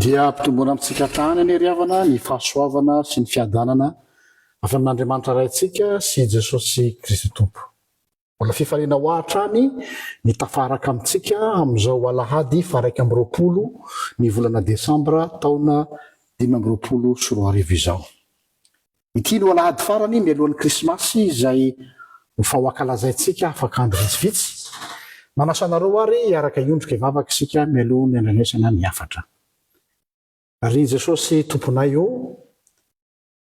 Dia ampitomboina amintsika hatrany anie ry havana ny fahasoavana sy ny fiadanana avy amin'Andriamanitra Raintsika sy Jesosy Kristy Tompo. Mbola fifaliana ho ahy hatrany ny tafaraka amintsika amin'izao alahady faha-21 ny volana desambra taona 2025 izao. Ity no alahady farany mialohan'ny Krismasy izay ho ankalazaintsika afaka andro vitsivitsy. Manasa anareo ary hiaraka hiondrika hivavaka isika mialoha ny handrenesana ny hafatra. Ry Jesosy Tomponay ô,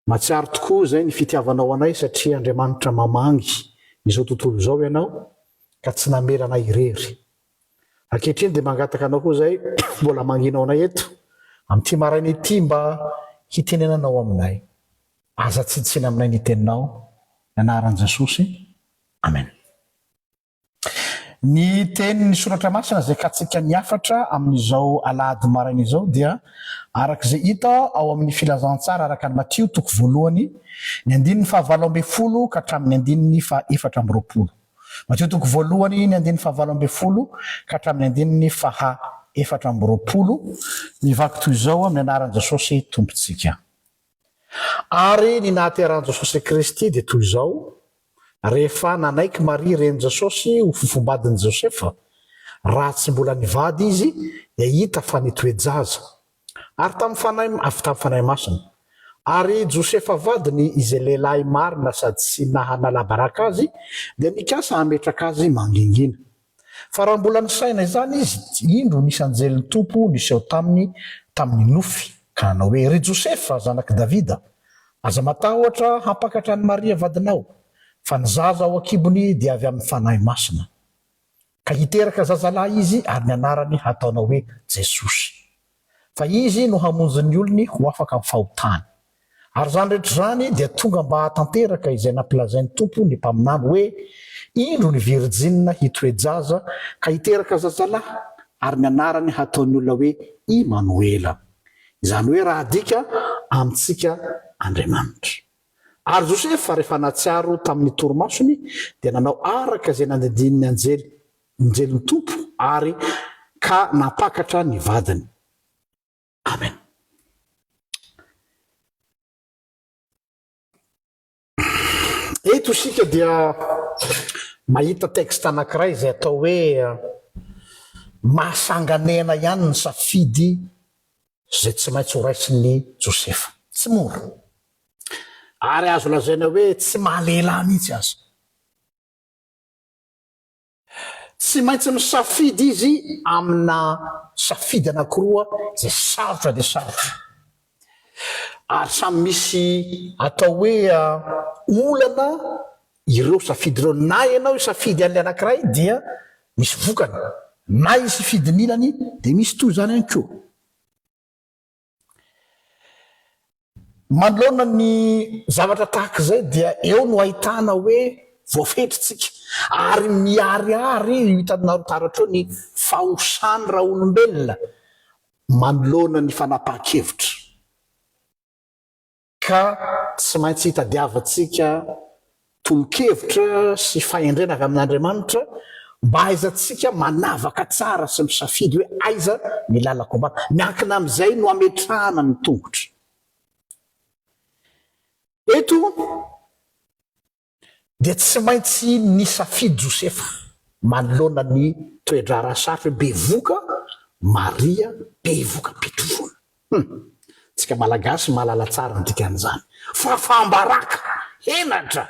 mahatsiaro tokoa izay ny fitiavanao anay satria Andriamanitra mamangy izao tontolo izao Ianao ka tsy namela anay irery. Ankehitriny dia mangataka anao koa izay mbola manginao anay eto amin'ity maraina ity mba hitenenanao aminay. Aza tsintsina aminay ny teninao, ny anaran'i Jesosy. Amen. Ny tenin'ny Soratra Masina izay katsika ny hafatra amin'izao alahady maraina izao dia araka izay hita ao amin'ny Filazantsara araka an'i Matio toko voalohany, ny andininy fahavalo ambinifolo ka hatramin'ny andininy faha-24. Matio toko voalohany ny andininy fahavalo ambinifolo ka hatramin'ny andininy faha 24, mivaky toy izao amin'ny anaran'i Jesosy Tompontsika. Ary ny nahaterahan'i Jesosy Kristy dia toy izao, rehefa nanaiky Maria renin'i Jesosy ho fofombadin'i Josefa, raha tsy mbola nivady izy, dia hita fa nitoe-jaza. Ary tamin'ny Fanahy, avy tamin'ny Fanahy Masina. Ary Josefa vadiny, izay lehilahy marina sady tsy naha-nalabaraka azy, dia nikasa hametraka azy mangingina. Fa raha mbola nisaina izany izy, indro nisy anjelin'ny Tompo niseho taminy tamin'ny nofy, ka nanao hoe, Ry Josefa, zanak'i Davida, aza matahotra hampakatra an'i Maria vadinao, fa ny zaza ao an-kibony dia avy amin'ny Fanahy Masina. Ka hiteraka zazalahy izy ary ny anarany hataonao hoe Jesosy. Fa izy no hamonjy ny olony ho afaka amin'ny fahotany. Ary izany rehetra izany dia tonga mba hahatanteraka izay nampilazain'ny Tompo ny mpaminany hoe, Indro ny virijinina hitoe-jaza ka hiteraka zazalahy, ary ny anarany hataon'ny olona hoe Imanoela. Izany hoe raha adika, amintsika Andriamanitra. Ary Josefa, rehefa nahatsiaro tamin'ny torimasony, dia nanao araka izay nandidian'ny anjely, anjelin'ny Tompo, ary ka nampakatra ny vadiny. Amen. Eto isika dia mahita texte anankiray izay atao hoe mahasanganehana ihany ny safidy izay tsy maintsy horaisin'i Josefa. Tsy mora. Ary azo lazaina hoe tsy mahalehilahy mihitsy aza. Tsy maintsy misafidy izy amina safidy anankiroa izay sarotra dia sarotra. Ary samy misy atao hoe olana ireo safidy ireo. Na ianao hisafidy an'ilay anankiray dia misy vokany, na hisafidy ny ilany dia misy toy izany ihany koa. Manoloana ny zavatra tahaka izay dia eo no ahitana hoe voafetra isika ary miharihary io hitanareo taratra eo ny fahosan'ny raolombelona manoloana ny fanapahan-kevitra. Ka tsy maintsy hitadiavantsika tolo-kevitra sy fahendrena avy amin'Andriamanitra mba hahaizantsika manavaka tsara sy misafidy hoe aiza ny lalako ombana. Miankina amin'izay no ametrahana ny tongotra. Eto dia tsy maintsy nisafidy Josefa manoloana ny toe-draharaha sarotra hoe bevoka Maria bevoka am-pitovoana. Hum! Tsika Malagasy mahalala tsara ny dikan'izany. Fahafaham-baraka, henatra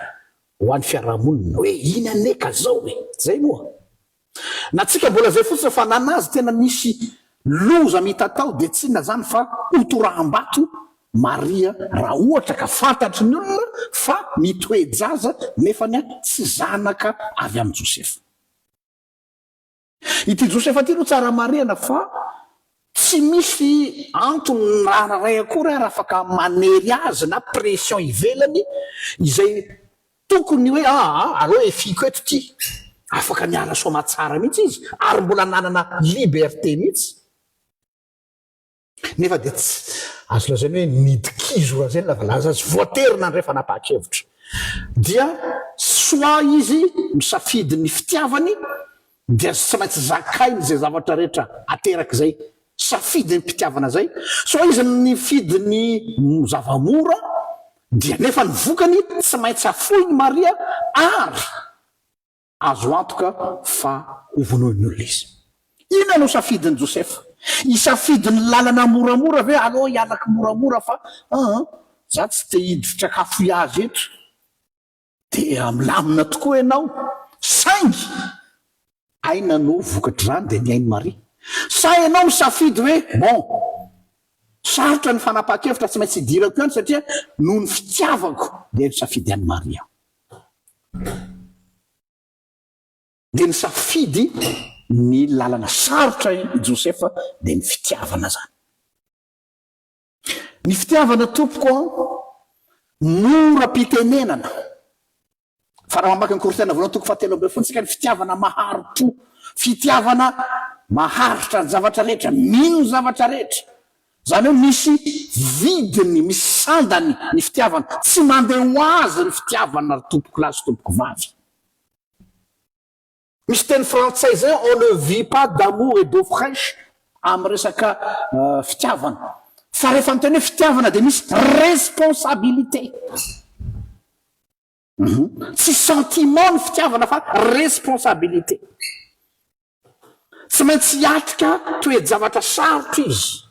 ho an'ny fiarahamonina hoe iny anie ka zao e! Zay moa. Na tsika mbola zay fotsiny fa nanazy tena nisy loza mitatao dia tsy inona zany fa hotoraham-bato Maria raha ohatra ka fantatry ny olona fa mitoe-jaza nefany tsy zanaka avy amin'i Josefa. Ity Josefa ity aloha tsara marihana fa tsy misy antony na iray akory ary afaka manery azy na pression ivelany izay tokony hoe aa aleo efiko eto ity. Afaka niala soamatsara mihitsy izy ary mbola nanana liberté mihitsy. Nefa dia tsy azo lazaina hoe nidi-kizo lazaina fa lasa tsy voatery nandray fanapahan-kevitra. Dia soit izy misafidy ny fitiavany dia tsy maintsy zakainy izay zavatra rehetra aterak'izay. Safidy ny mpitiavana zay. Sao izy nifidy ny zava-mora dia nefa ny vokany tsy maintsy afoiny Maria ary azo antoka fa ho vonoin'ny olona izy. Inona no safidin'i Josefa? Hisafidy ny lalana moramora ve? Aleo hialako moramora fa aa za tsy te hiditra cafouillage eto. Dia milamina tokoa ianao. Saingy aina no vokatr'izany dia ny ain'i Maria. Sa ianao misafidy hoe bon, sarotra ny fanapahan-kevitra tsy maintsy hidirako ihany satria noho ny fitiavako dia nisafidy an'i Maria aho. Dia nisafidy ny lalana sarotra i Josefa dia ny fitiavana izany. Ny fitiavana tompoko an, mora pitenenana. Fa raha mamaky ny Korintiana voalohany toko fahatelo ambin'ny folo tsika, ny fitiavana mahari-po, fitiavana maharitra ny zavatra rehetra, mino ny zavatra rehetra. Izany hoe misy vidiny, misy sandany ny fitiavana. Tsy mandeha ho azy ny fitiavana ry tompokolahy sy tompokovavy. Misy teny frantsay zay on ne vit pas d'amour et d'eau fraiche amin'ny resaka fitiavana. Fa rehefa miteny hoe fitiavana dia misy responsabilité. Tsy sentiment ny fitiavana fa responsabilité. Tsy maintsy hiatrika toe-javatra sarotra izy,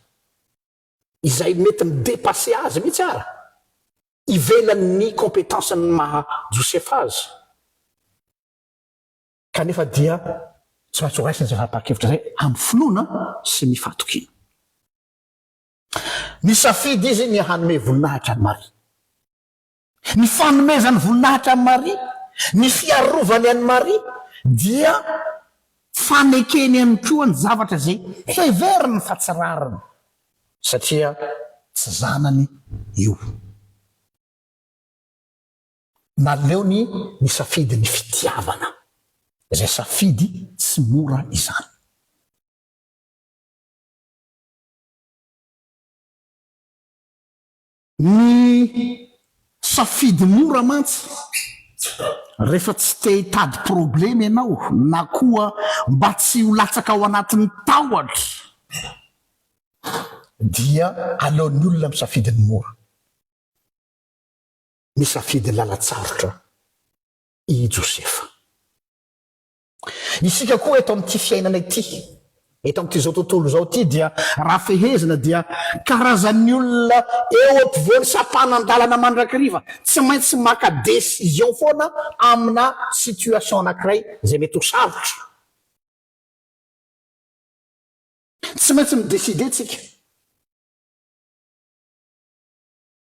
izay mety mi-depasser azy mihitsy ara, ivelan'ny compétence-n'ny maha Josefa azy. Kanefa dia tsy maintsy horaisina izay fanapahan-kevitra izay amin'ny finoana sy ny fahatokiana. Nisafidy izy ny hanome voninahitra an'i Maria. Ny fanomezany voninahitra an'i Maria, ny fiarovany an'i Maria dia fanekeny ihany koa ny zavatra izay heveriny fa tsy rariny, satria tsy zanany io. Naleony nisafidy ny fitiavana, izay safidy tsy mora izany. Ny safidy mora mantsy rehefa tsy te hitady problema ianao na koa mba tsy ho latsaka ao anatin'ny tahotra dia aleon'ny olona misafidy ny mora. Nisafidy lalan-tsarotra i Josefa. Isika koa eto amin'ity fiainana ity, eto amin'ity izao tontolo izao ity dia raha fehezina dia karazan'ny olona eo ampovoan'ny sampanan-dalana mandrakariva, tsy maintsy maka décision foana amina situation anankiray izay mety ho sarotra. Tsy maintsy mi-décider tsika.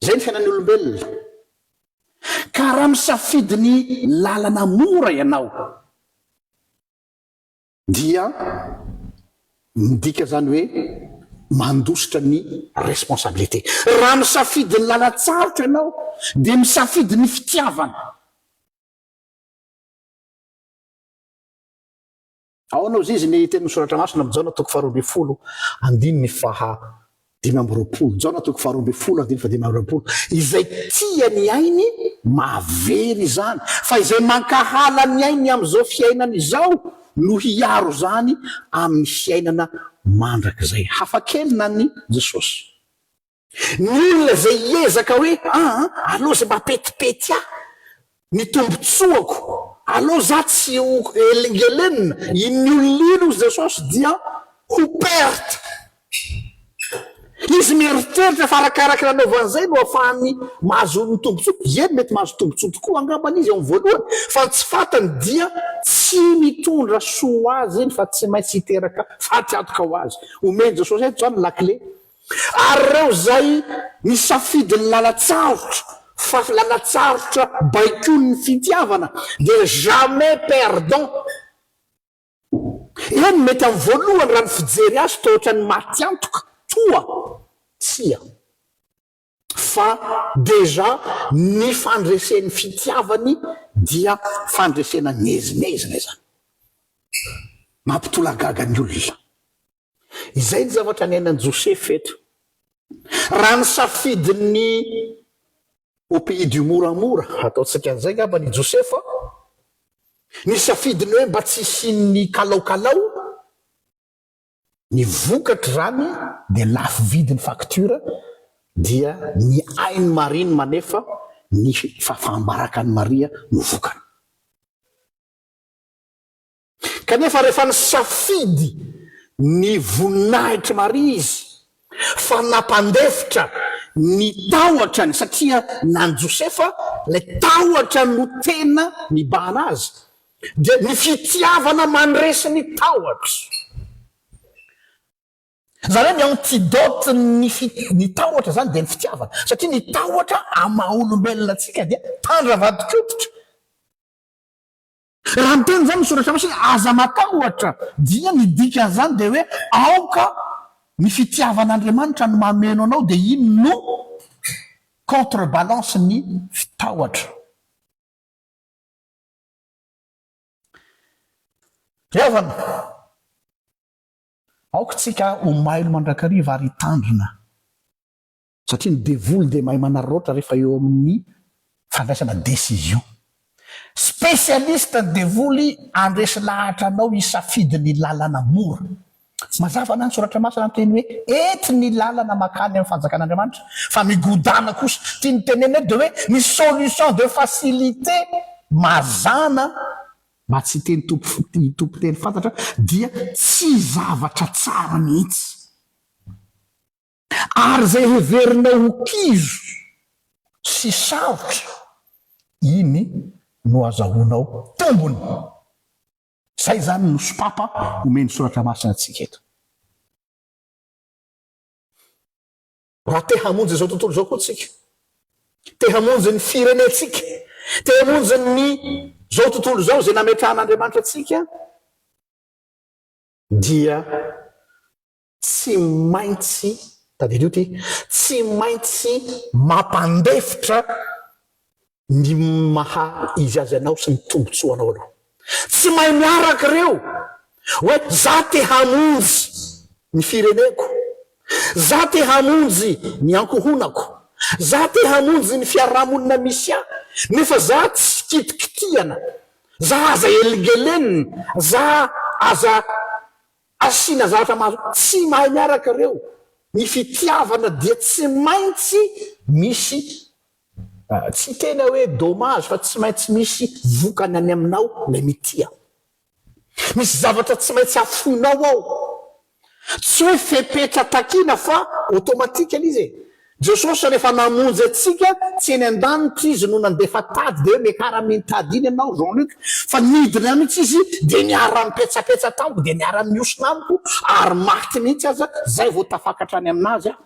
Izay ny fiainan'ny olombelona. Ka raha misafidy ny lalana mora ianao dia midika izany hoe mandositra ny responsabilité. Raha misafidy ny lalan-tsarotra ianao dia misafidy ny fitiavana. Ahoana hozy izy ny tenin'ny Soratra Masina amin'ny Jaona toko faharoa ambin'ny folo andininy faha 25. Jaona toko faharoa ambin'ny folo andininy faha 25. Izay tia ny ainy mahavery izany, fa izay mankahala ny ainy amin'izao fiainana izao no hiaro izany amin'ny fiainana mandrakizay. Hafa kely na ny Jesosy. Ny olona izay hiezaka hoe aa aleo izay mba petipety ahy ny tombotsoako, aleo za tsy ho elingelenina, iny olona iny hozy Jesosy dia ho perte. Izy mieritreritra fa arakaraky ny anaovany izay no ahafahany mahazo ny tombotsoa. Eny mety mahazo tombotsoa tokoa angambany izy eo amin'ny voalohany fa ny tsy fantany dia tsy mitondra soa ho azy iny fa tsy maintsy hiteraka fatiantoka ho azy. Omen'i Jesosy eto izany ny lakile. Ary ireo izay nisafidy ny lalan-tsarotra, fa lalan-tsarotra baikoin'ny fitiavana dia jamais perdant. Eny, mety amin'ny voalohany raha ny fijery azy toa ohatran'ny maty antoka, toa, tsia. Fa déjà ny fandresen'ny fitiavany dia fandresena miezinezina izany. Mampitolagaga ny olona. Izay ny zavatra niainan'i Josefa eto. Raha nisafidy ny au pays du moramora, ataontsika an'izay angamba i Josefa, nisafidy ny hoe mba tsy hisian'ny kalaokalao, Ny vokatr'izany dia lafo vidy ny facture dia ny ain'i Maria no manefa, ny fahafaham-barakan'i Maria no vokany. Kanefa rehefa nisafidy ny voninahitr'i Maria izy fa nampandefitra ny tahotrany satria na an'i Josefa ilay tahotra no tena nibahana azy dia ny fitiavana mandresy ny tahotra. Izany hoe ny antidote ny ny tahotra izany dia ny fitiavana satria ny tahotra amin'ny maha olombelona antsika dia tandra vadin-koditra. Raha miteny izany ny soratra masina hoe aza matahotra dia ny dikan'izany dia hoe aoka ny fitiavan'Andriamanitra no mameno anao dia iny no contre balance ny tahotra. Ry havana, aoka isika ho mailo mandrakariva ary hitandrina satria ny devoly dia mahay manararaotra rehefa eo amin'ny fandraisana décision. Spécialiste ny devoly handresy lahatra anao hisafidy ny lalana mora. Mazava na ny soratra masina miteny hoe ety ny lalana makany amin'ny fanjakan'Andriamanitra fa migodàna kosa. Tiany tenenina eto dia hoe ny solution de facilité mazàna mba tsy hiteny tompo hitompo teny fantatra dia tsy zavatra tsara mihitsy. Ary izay heverinao ho kizo sy sarotra, iny no azahoanao tombony. Izay izany no sopapa omen'ny Soratra Masina antsika eto. Raha te hamonjy izao tontolo izao koa tsika, te hamonjy ny firenentsika, te hamonjy ny izao tontolo izao izay nametrahan'Andriamanitra antsika, dia Tsy maintsy, tadidio ity, tsy maintsy mampandefitra ny maha izy azy anao sy ny tombotsoanao aloha. Tsy mahay miaraka ireo hoe za te hamonjy ny fireneko, za te hamonjy ny ankohonako, za te hamonjy ny fiarahamonina misy ahy, nefa za tsy kitikitihana, za aza elingelenina, za aza Asiana zavatra mahazo tsy mahay miaraka ireo. Ny fitiavana dia tsy maintsy misy tsy hiteny aho hoe dommage fa tsy maintsy misy vokany any aminao ilay mitia. Misy zavatra tsy maintsy afoinao ao. Tsy hoe fepetra takiana fa automatique ilay izy e. Jesosy rehefa namonjy antsika, tsy eny an-danitra Izy no nandefa tady dia hoe miakara amin'iny tady iny ianao Jean Luc, fa nidina mihitsy Izy dia niara-nipetsapetsa tamiko, dia niara-nihosina amiko ary maty mihitsy aza, zay vao tafakatra any aminazy aho.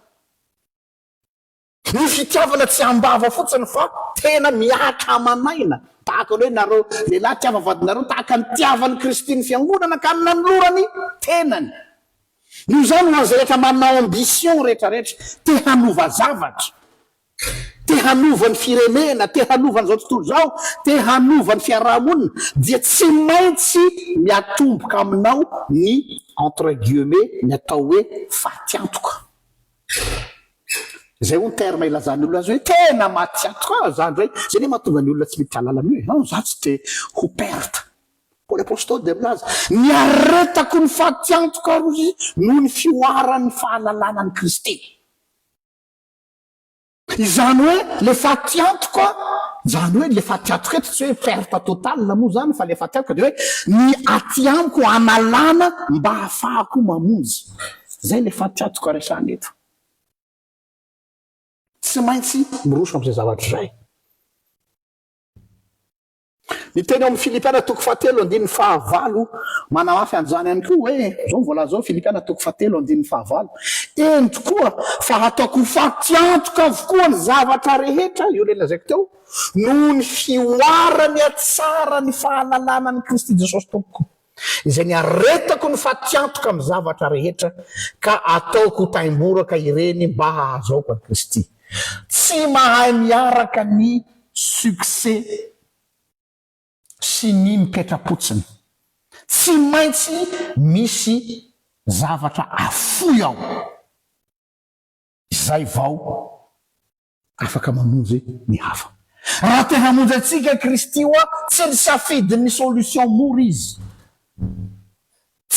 Ny fitiavana tsy am-bava fotsiny fa tena mihatra aman'aina, tahaka ny hoe nareo lehilahy tiava vadinareo tahaka ny nitiavan'i Kristy ny fiangonana ka nanolorany tenany. Noho izany ho an'izay rehetra manana ambition rehetra rehetra, te hanova zavatra, te hanova ny firenena, te hanova an'izao tontolo izao, te hanova ny fiaraha-monina dia tsy maintsy miatomboka aminao ny entre guillemets ny atao hoe fatiantoka. Izay hono terme ilazan'ny olona azy hoe tena matiantoka ah za ndray, izay anie mahatonga ny olona tsy miditra lalana io e, non za tsy te ho perte. Paoly Apostoly dia milaza, Niaretako ny fatiantoka ary hozy izy noho ny fihoaran'ny fahalalana an'i Kristy. Izany hoe le fatiantoka, izany hoe le fatiantoka eto tsy hoe perte totale moa izany fa le fatiantoka dia hoe ny aty amiko analana mba hahafahako mamonjy. Izay le fatiantoka resahana eto. Tsy maintsy miroso amin'izay zavatra izay. Ny teny ao amin'ny Filipiana toko fahatelo andininy fahavalo manamafy an'izany ihany koa hoe, izao no voalaza ao, Filipiana toko fahatelo andininy fahavalo, Eny tokoa fa hataoko ho fatiantoka avokoa ny zavatra rehetra, io ilay lazaiko teo, noho ny fihoarany hatsara ny fahalalana an'i Kristy Jesosy Tompoko, izay niaretako ny fatiantoka amin'ny zavatra rehetra, ka ataoko ho taimboraka ireny mba hahazoako an'i Kristy. Tsy mahay miaraka ny succès sy ny mipetra-potsiny. Tsy maintsy misy zavatra afoy ao izay vao afaka mamonjy ny hafa. Raha te hamonjy antsika Kristy hoa tsy nisafidy ny solution mora Izy.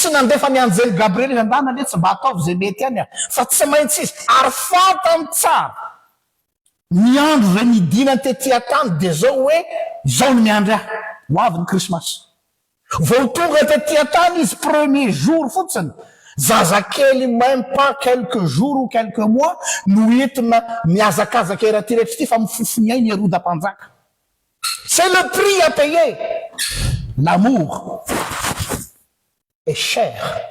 Tsy nandefa ny anjely Gabriela izy andana anie tsy mba ataovy izay mety any fa tsy maintsy izy ary fantany tsara ny andro izay nidinany tety an-tany dia zao hoe izao no miandry ahy ho avy ny krismasy. Vao tonga tety an-tany izy premier jour fotsiny zazakely même pas quelques jours ou quelques mois no entina mihazakazaka eran'ity rehetra ity fa mifofo ny ainy Heroda mpanjaka. C'est le prix à payer! L'amour est cher.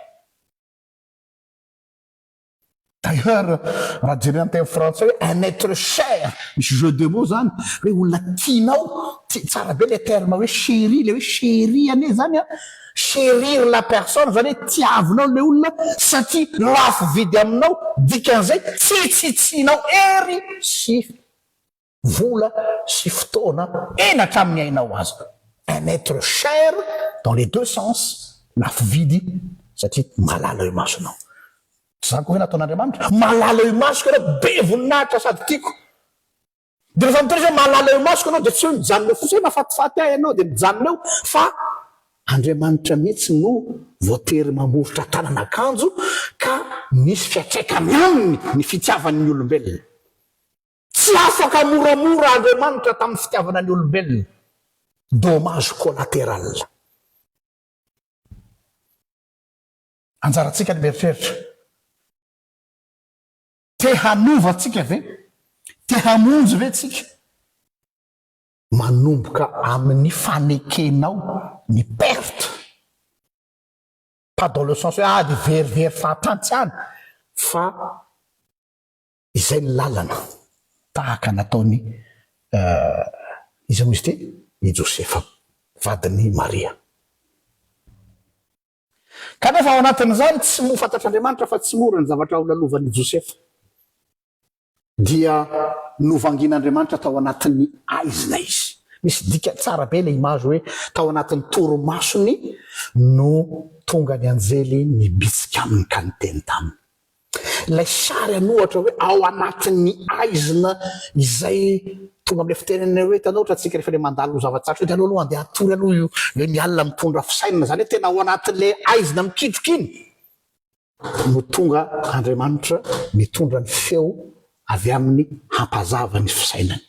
D'ailleurs, raha jerena ny teny frantsay hoe un être cher, misy jeu de mots zany, hoe olona tianao, tsara be le terme hoe chéri, le hoe chéri anie zany an, chérir la personne zany hoe tiavinao le olona satria lafo vidy aminao, dikan'izay tsy tsitsianao hery sy vola sy fotoana, eny hatramin'ny ainao aza. Un être cher dans les deux sens, lafo vidy satria malala eo imasonao. Tsy izany koa ve nataon'Andriamanitra? Malala eo imasoko ianao, be voninahitra sady tiako. Dia rehefa miteny izy hoe malala eo imasoko ianao dia tsy hoe mijanona eo fotsiny hoe mahafatifaty ahy ianao dia mijanona eo fa Andriamanitra mihitsy no voatery mamoritra tanan'akanjo ka misy fiantraikany aminy ny fitiavany ny olombelona. Tsy afaka moramora Andriamanitra tamin'ny fitiavana ny olombelona. Dommage collatéral. Anjarantsika ny mieritreritra. Te hanova antsika ve? Te hamonjy ve tsika? Manomboka amin'ny fanekenao ny perte. Pas dans le sens hoe ah dia verivery fahatany, tsy any fa Izay ny lalana tahaka nataon'i iza moa izy ity? I Josefa vadin'i Maria. Kanefa ao anatin'izany tsy moa fantatr'Andriamanitra fa tsy mora ny zavatra ho lalovan'i Josefa. Dia novangin'Andriamanitra tao anatin'ny aizina izy. Misy dika tsara be ilay image hoe tao anatin'ny torimasony no tonga ny anjely nibitsika aminy ka niteny taminy. Ilay sary an'ohatra hoe ao anatin'ny aizina izay tonga amin'ilay fitenenana hoe hitanao ohatra antsika rehefa ilay mandalo zava-tsarotra dia aleo aloha andeha hatory aloha io hoe ny alina mitondra fisainana izany hoe tena ao anatin'ilay aizina mikitroka iny no tonga Andriamanitra mitondra ny feo avy aminy hampazava ny fisainany.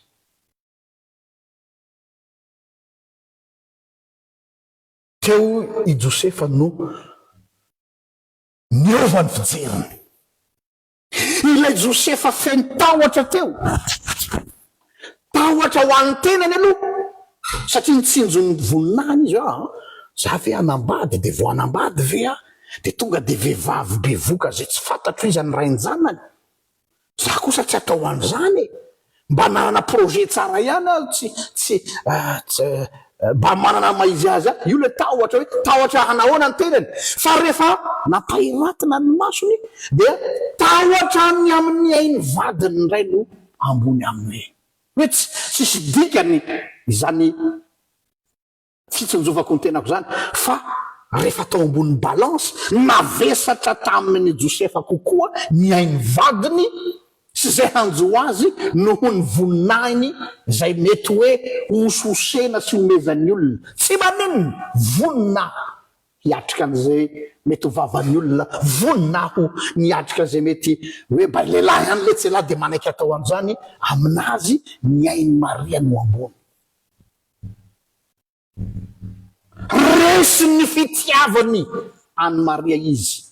Teo i Josefa no Niova ny fijeriny. Ilay Josefa feno tahotra teo. Tahotra ho an'ny tenany aloha, satria nitsinjo ny voninahiny izy hoe, aa, za ve hanambady, dia vao hanambady ve aho, dia tonga dia vehivavy bevoka izay tsy fantatro iza ny rain-janany. Za kosa tsy atao an'izany e! Mba nanana projet tsara ihany aho tsy tsy mba manana ny maha izy azy ahy. Io ilay tahotra hoe tahotra hanahoana ny tenany. Fa rehefa nampahiratina ny masony dia tahotra ny amin'ny ain'ny vadiny indray no ambony aminy. Hoe tsy tsisy dikany izany Fitsinjovako ny tenako izany fa rehefa atao ambony balance, navesatra tamin'i Josefa kokoa ny ain'ny vadiny sy izay hanjo azy noho ny voninahiny izay mety hoe hohosihosena sy homezan'ny olona. Tsy maninona, vonona aho hiatrika an'izay mety ho vavan'ny olona, vonona aho ny hiatrika izay mety hoe mba lehilahy ihany letsy ialahy dia manaiky atao an'izany, aminazy ny ain'i Maria no ambony. Resin'ny fitiavany an'i Maria izy,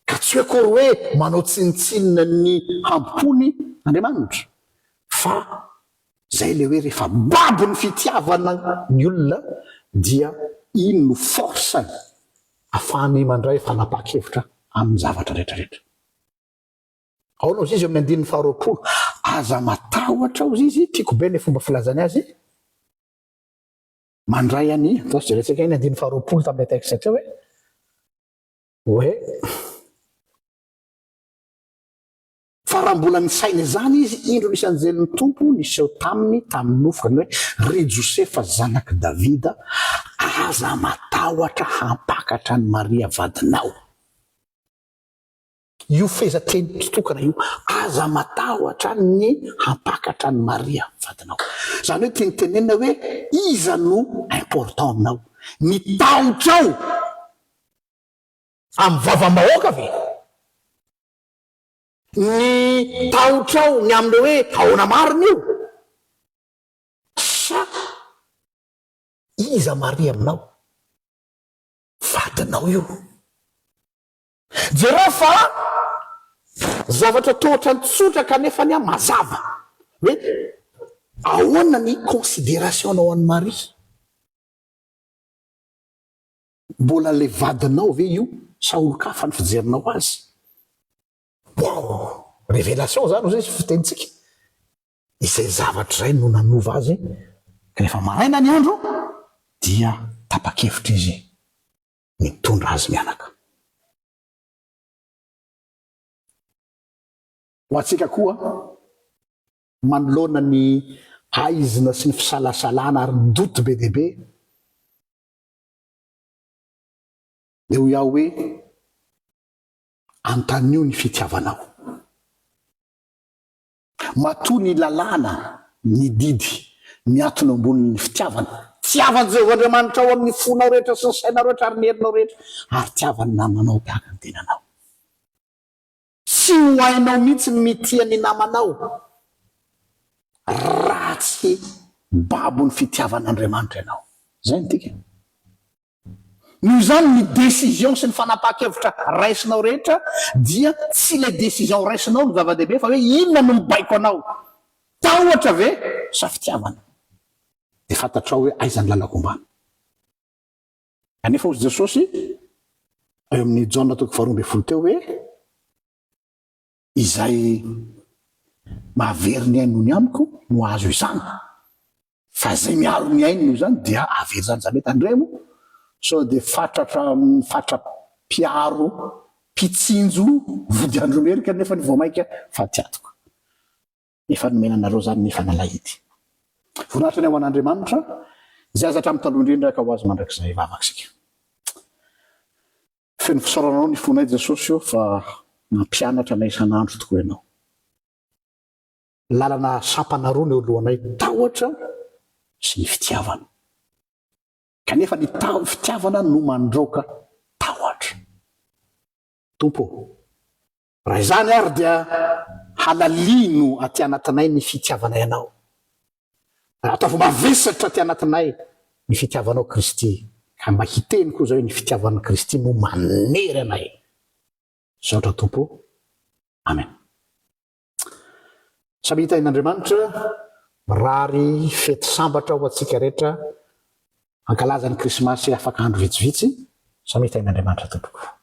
ka tsy hoe akory hoe manao tsinontsinona ny hambom-pony Andriamanitra, fa izay ilay hoe rehefa babo ny fitiavana ny olona dia iny no force-ny afahany mandray fanapahan-kevitra amin'ny zavatra rehetra rehetra. Aona ozy izy eo amin'ny andininy faharoapolo, Aza matahotra ozy izy, tiako be ilay fomba filazany azy, mandray an'i, atao jerentsika iny andininy faharoapolo tamin'ilay texte teo hoe, hoe, Fa raha mbola nisaina izany izy, indro nisy anjelin'ny Tompo niseho taminy tamin'ny nofy, hoe, Ry Josefa zanak'i Davida, aza matahotra hampakatra an'i Maria vadinao. Io fehezanteny tokana io, aza matahotra ny hampakatra an'i Maria vadinao. Izany hoe tiany tenenina hoe iza no important aminao? Ny tahotrao! Amin'ny vavam-bahoaka ve? Ny tahotrao ny amin'ilay hoe ahoana marina io? Sa iza Maria aminao? Vadinao io. Jereo fa zavatra toa ohatran'ny tsotra kanefa anie mazava hoe ahoana ny considération-nao an'i Maria. Mbola ilay vadinao ve io sa olon-kafa ny fijerinao azy? Waouh! Révélation zany hoy izy fitenintsika. Izay zavatra izay no nanova azy rehefa maraina ny andro dia tapa-kevitra izy nitondra azy mianaka. Ho antsika koa, manoloana ny haizina sy ny fisalasalana ary ny doute be dia be, dia hoy aho hoe, anontanio ny fitiavanao. Matoa ny lalàna, ny didy, miantona ambonin'ny fitiavana. Tiava an'i Jehovah Andriamanitrao amin'ny fonao rehetra sy ny sainao rehetra ary ny herinao rehetra, ary tiava ny namanao tahaka ny tenanao. Tsy ho hainao mihitsy ny mitia ny namanao raha tsy babo ny fitiavan'Andriamanitra ianao. Izay no dikany. Noho izany ny décision sy ny fanapahan-kevitra raisinao rehetra dia tsy ilay décision raisinao no zava-dehibe fa hoe inona no mibaiko anao? Tahotra ve sa fitiavana? Dia fantatrao hoe aiza ny lalako ombana. Kanefa hozy Jesosy eo amin'ny Jaona toko faharoa ambin'ny folo teo hoe izay mahavery ny ainy noho ny amiko no hahazo izany. Fa zay miaro ny ainy noho izany dia hahavery izany. Izany hoe tandremo sao dia fatratra fatra mpiaro mpitsinjo vody andro merika nefa ny vao mainka fatiantoka. Efa nomena anareo izany ny fanalahidy. Voninahitra ny ho an'Andriamanitra izay azy hatramin'ny taloha indrindra ka ho azy mandrakizay. Vavaka isika. Feno fisaorana anao ny fonay Jesosy ô fa nampianatra anay isan'andro tokoa ianao. Lalana sampana roa no eo alohanay, tahotra sy ny fitiavana. Kanefa ny fitiavana no mandroaka tahotra. Tompo ô, raha izany ary dia halalino aty anatinay ny fitiavanay Anao. Ataovy mavesatra aty anatinay ny fitiavanao Kristy, ka mba hiteny koa izay hoe ny fitiavan'i Kristy no manery anay. Misaotra Tompo ô. Amen. Samy hitahin'Andriamanitra, mirary fety sambatra ho antsika rehetra hankalaza ny krismasy afaka andro vitsivitsy, samy hitahin'Andriamanitra tompoko.